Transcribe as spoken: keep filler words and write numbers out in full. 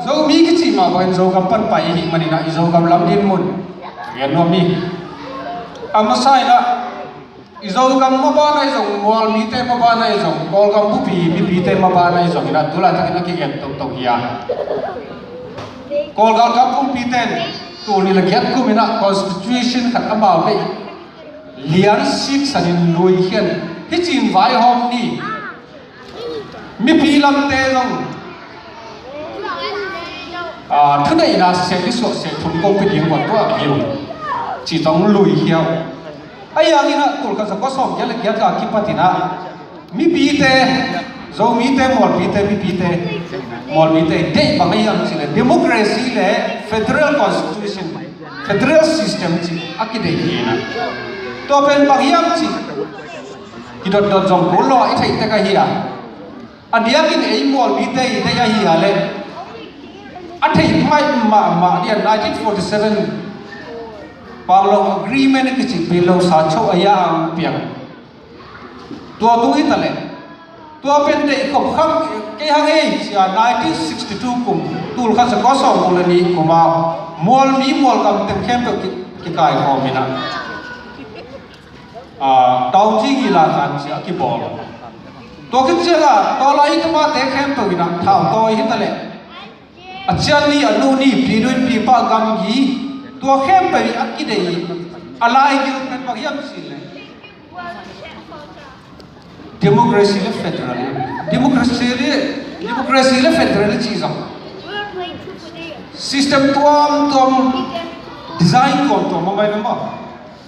Zomi kici mah bangin Zogam pan pai i hih manin ah i Zogam lam dinmun gen nuam hi. A masa in ah i Zogam maban ahi zong, Mual mite maban ahi zong, Kawlgam bupi mipite maban ahi zongin ah tu laitakin a kigen toktok hi a. Kawl galkap kumpite in tul nih le giat kum in ah constitution khat amau neih lian siksanin luikhia in, hih cin vaihawm ni. Mipi lamte zong, ah, thuneihna seh li suah seh thum kong pia ding uh a tuah hi uh, ci tawh luikhia uh. Ahi hangin ah tul khat za kua sawm giat le giat a kipatin ah mipite, Zomite, Mualpite, mipite, Mualpite deih bang ahi hiam cih leh democracy le federal constitution, federal system cih a kideih hi in ah. Tua pen bang hiam cih kidotdot zong kul lo a i theih tek ahi a. A diakin ei Mualpite i deih ahi a leh a theih pha mahmah ding a nineteen forty seven Panglong Agreement a kicih pen lo sa cho a ya ang piang. Tua tu hi ta leh tua pen deih khop khak kei hang ei ci a nineteen sixty two kum, tul khat za kua sawm nih le nih kum a Mualmi Mualgam teng khempeuh ki, kikaikhawm in ah, ah, Taungci Ngila Khan ci a kibawl. Tua khit ciang ah tua lai hi tumate khempeuh in ah thautawi hi ta leh a cian ni, a nu ni, pi nu in, pi pa gamgi, tua khempeuh a kideih hi. A laigil pen bang hiam cih leh democracy le federal. Democracy le, democracy le federal cih zong system tuamtuam, design tuamtuam a mai maw.